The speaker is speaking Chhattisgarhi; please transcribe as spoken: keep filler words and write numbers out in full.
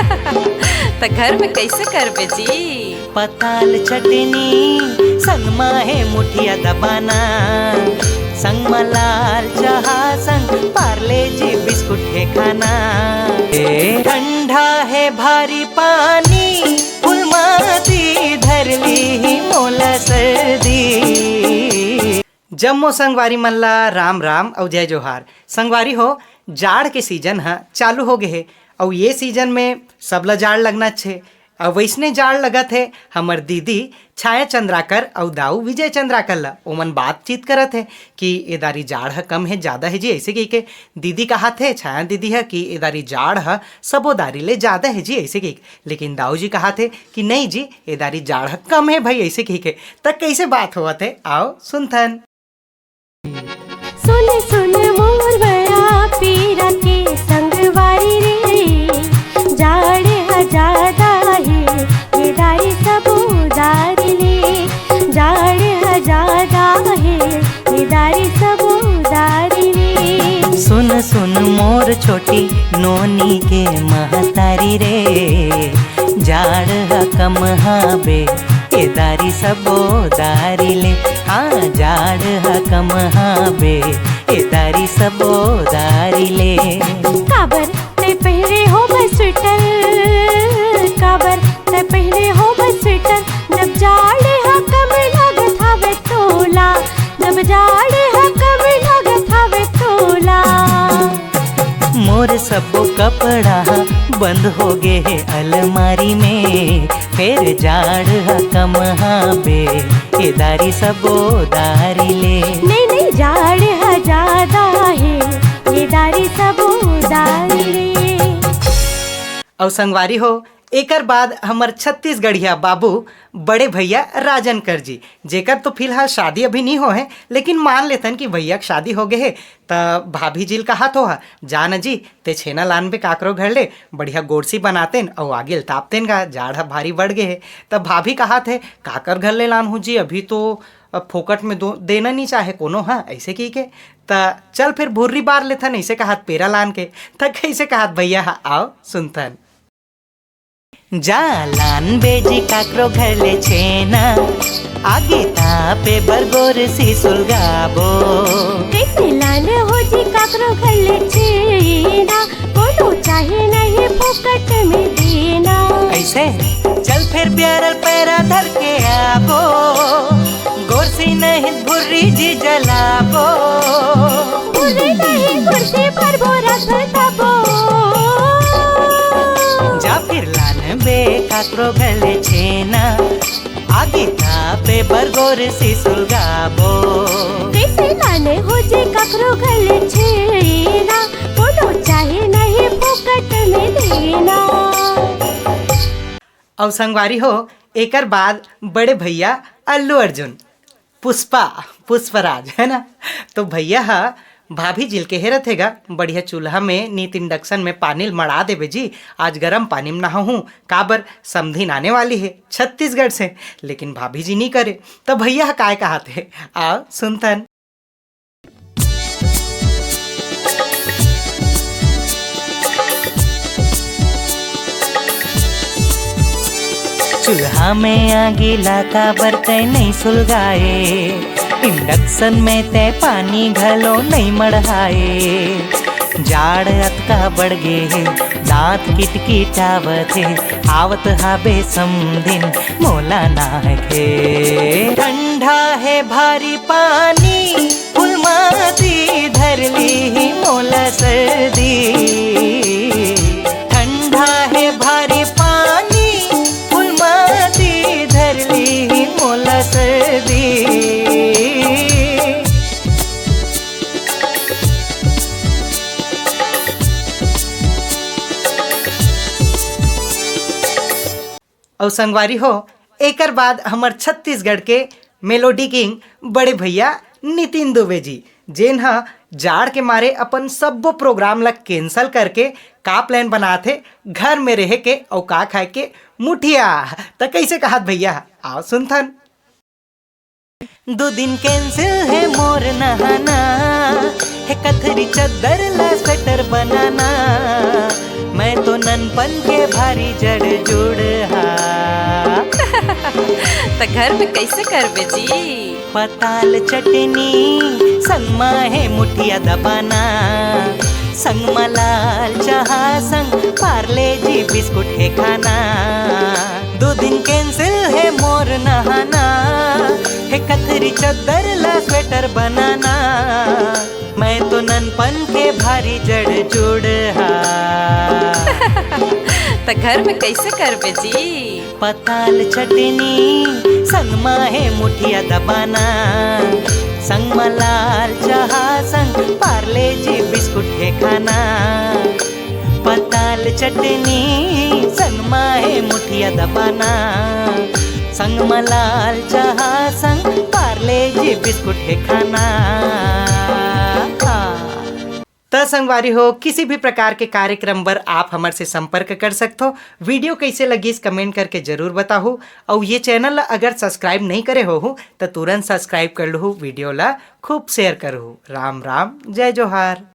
त घर में कैसे करबे जी? पताल चटनी संग मा हे मुठिया दबाना, संग मा लाल चाहा संग पार्ले जी बिस्कुट हे खाना। ए ठंडा हे भारी पानी, फुलमाती धर ली मोला सर्दी। जम्मो संगवारी मन ला राम राम अउ जय जोहार। संगवारी हो, जाड़ के सीजन ह चालू हो गे हे अउ ये सीजन में सबला जाड़ लगना छे। अउ वैसने जाड़ लगत हे हमर दीदी छाया चंद्राकर अउ दाऊ विजय चंद्राकर ला। ओमन बातचीत करत हे कि ए दारी जाड़ ह कम हे, जादा हे जी, ऐसे कहिके। दीदी कहात हे, छाया दीदी ह, कि ए दारी जाड़ ह सबो दारी ले जादा हे जी, ऐसे कहिके। लेकिन दाऊ जी कहात हे कि नहीं जी, ए दारी जाड़ ह कम हे भाई, ऐसे कहिके। त कैसे बात होवत हे, आओ सुनथन। सुन सुन मोर बड़ा पीरा के संगवारी रे, जाड़ ह जादा हे, ये दारी सबो दारी ले, जाड़ ह जादा हे, ये दारी सबो दारी ले। सुन सुन मोर छोटी नोनी के महतारी रे, जाड़ ह कम हाबे, ए दारी सबो दारी ले। हाँ, जाड़ ह कम हाबे, ए दारी सबो दारी ले। काबर ते पहिरे हो बस स्वेटर, काबर ते पहिरे हो बस स्वेटर, जब जाड़ ह कम लागत हवे तोला, जब जाड़ ह कम लागत हवे तोला। मोर सबो कपड़ा ह बंद हो गे हे अलमारी में, फेर जाड़ ह कम हाबे, ए दारी सबो दारी ले। नहीं नहीं, जाड़ ह जादा हे, ये दारी सबो दारी ले। अउ संगवारी हो, एकर बाद हमर छत्तीसगढ़िया बाबू बड़े भैया राजन कर जी, जेकर तो फिलहाल शादी अभी नहीं हो हे, लेकिन मान लेथन कि भैया के शादी हो गे हे, त भाभी जी ल कहात हो हा, "जा न जी, ते छेना लानबे काकरो घर ले, बढ़िया गोरसी बनातेन अउ आगी ल तापतेन गा, जाड़ ह भारी बढ़ गे हे।" त भाभी कहात हे, "काकर घर ले लानहूँ जी, अभी तो, अ, फोकट में दो, देना नहीं चाहे कोनो ह," ऐसे कहिके। त चल फिर भुर्री बार लेथन, ऐसे कहात पेरा लान के। त कैसे कहात भैया ह, आओ सुनथन। जा लान बेजी काकरो घर ले छेना, आगी तापे बर गोरसी सुलगाबो। कैसे लान हो जी काकरो घर ले छेना, कोनो चाहे नहीं फोकट में देना। ऐसे चल फिर प्यारल पैरा धर के आबो, गोरसी नहीं भुर्री जी जलाबो। भुर्री नहीं गोरसी भरबो रख तबो। जा फिर लान बे काकरो घर ले छेना, आगी तापे बर गोरसी सुलगाबो। कैसे लाने हो जी काकरो घर ले छेना, कोनो चाहे नहीं फोकट में देना। अउ संगवारी हो, एकर बाद बड़े भैया अल्लू अर्जुन, पुष्पा, पुष्पराज, है ना? तो भैया ह भाभी जी ल केहे रथे गा, "बढ़िया चूल्हा में, नीत induction में पानी ल मड़ा देबे जी, आज गरम पानी में नहाहूँ, काबर समधिन आने वाली हे छत्तीसगढ़ से।" लेकिन भाभी जी नी करे, त भैया ह काय कहात हे, आओ सुनथन। चूल्हा में आगी ला काबर तै नइ सुलगाए, induction में तै पानी घलो नइ मढ़ाए। जाड़ अतका बढ़ गे हे, दांत किटकिटावत हे, आवत हाबे समधिन मोला नाहक हे। ठंडा हे भारी पानी, फुलमाती धर लीही मोला सर्दी। ठंडा हे भारी पानी, फुलमाती धर लीही मोला सर्दी। अउ संगवारी हो, एकर बाद हमर छत्तीसगढ़ के melody king बड़े भैया नितिन दुबे जी, जेन ह जाड़ के मारे अपन सब्बो program ला cancel करके का plan बनात हे घर में रहे के अउ का खाए के, मुठिया। त कइसे कहत भैया, आओ सुनथन। दो दिन cancel हे मोर नहाना, हे कथरी चद्दर ला sweater बनाना। मैं तो ननपन के भारी जड़ जुड़ हा। त घर में कैसे करबे जी? पताल चटनी संग मा हे मुठिया दबाना, संग मा लाल चाहा संग पार्ले जी बिस्कुट हे खाना। दो दिन कैंसिल हे मोर नहाना, हे कथरी चद्दर ला स्वेटर बनाना। मैं तो ननपन के भारी जड़ जुड़ हा। त घर में कैसे करबे जी? पताल चटनी संग मा हे मुठिया दबाना, संग मा लाल चाहा संग पार्ले जी बिस्कुट हे खाना। पताल चटनी संग मा हे मुठिया दबाना, संग मा लाल चाहा संग पार्ले जी बिस्कुट हे खाना। हाँ। त संगवारी हो, किसी भी प्रकार के कार्यक्रम बर आप हमर से संपर्क कर सकथो। वीडियो कैसे लगिस, कमेंट करके जरूर बताहू। अउ ये चैनल ला अगर सब्सक्राइब नहीं करे होहू, त तुरंत सब्सक्राइब कर लहू। वीडियो ला खूब शेयर करहू। राम राम, जय जोहार।